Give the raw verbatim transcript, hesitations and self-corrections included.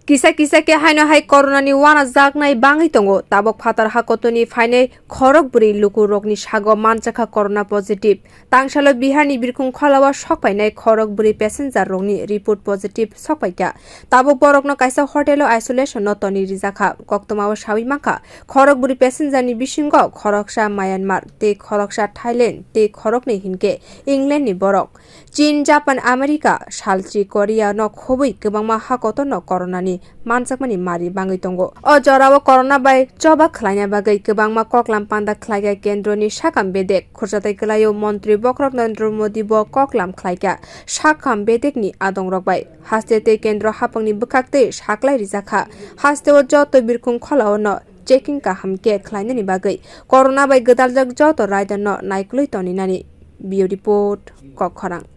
Kisa kisa khe haino hai corona ni uanajaknai bangwi tongo. Tabuk phatar hakotoni phainai khorok bwrwi lukurokni sago manjakha corona positive. Tangsalo Bihar ni birkhung kholao sokpainai khorok bwrwi passenger rokni report positive sokpaikha. Tabuk borokno kaisa hotel o isolation no tonwi rijakha. Koktwmao sawi mankha, khorok bwrwi passenger ni bisingo khoroksa Myanmar tei khoroksa Thailand tei khoroknwi hinkhe England ni borok. Chin, Japan, America, salchi Korea no khobwi kwbangma hakotor no corona ni manjakmani mari bangwi tongo. O jorao corona bai choba khlaina bagwi kwbangma koklam panda khlaikha kendroni sakam bedek. Khurchatai kwlaio Montri Bokhorok Narendra Modi bo koklam khlaikha sakam bedekni adongrok bai. Haste tei kendro haphangni bwkhaktwi saklai rijakha. Hasteo joto birkhung kholao no checking kaham khe khlainani bagwi corona bai gwdaljak joto raida no naikolwi toninani. Bureau Report, Kokkhorang.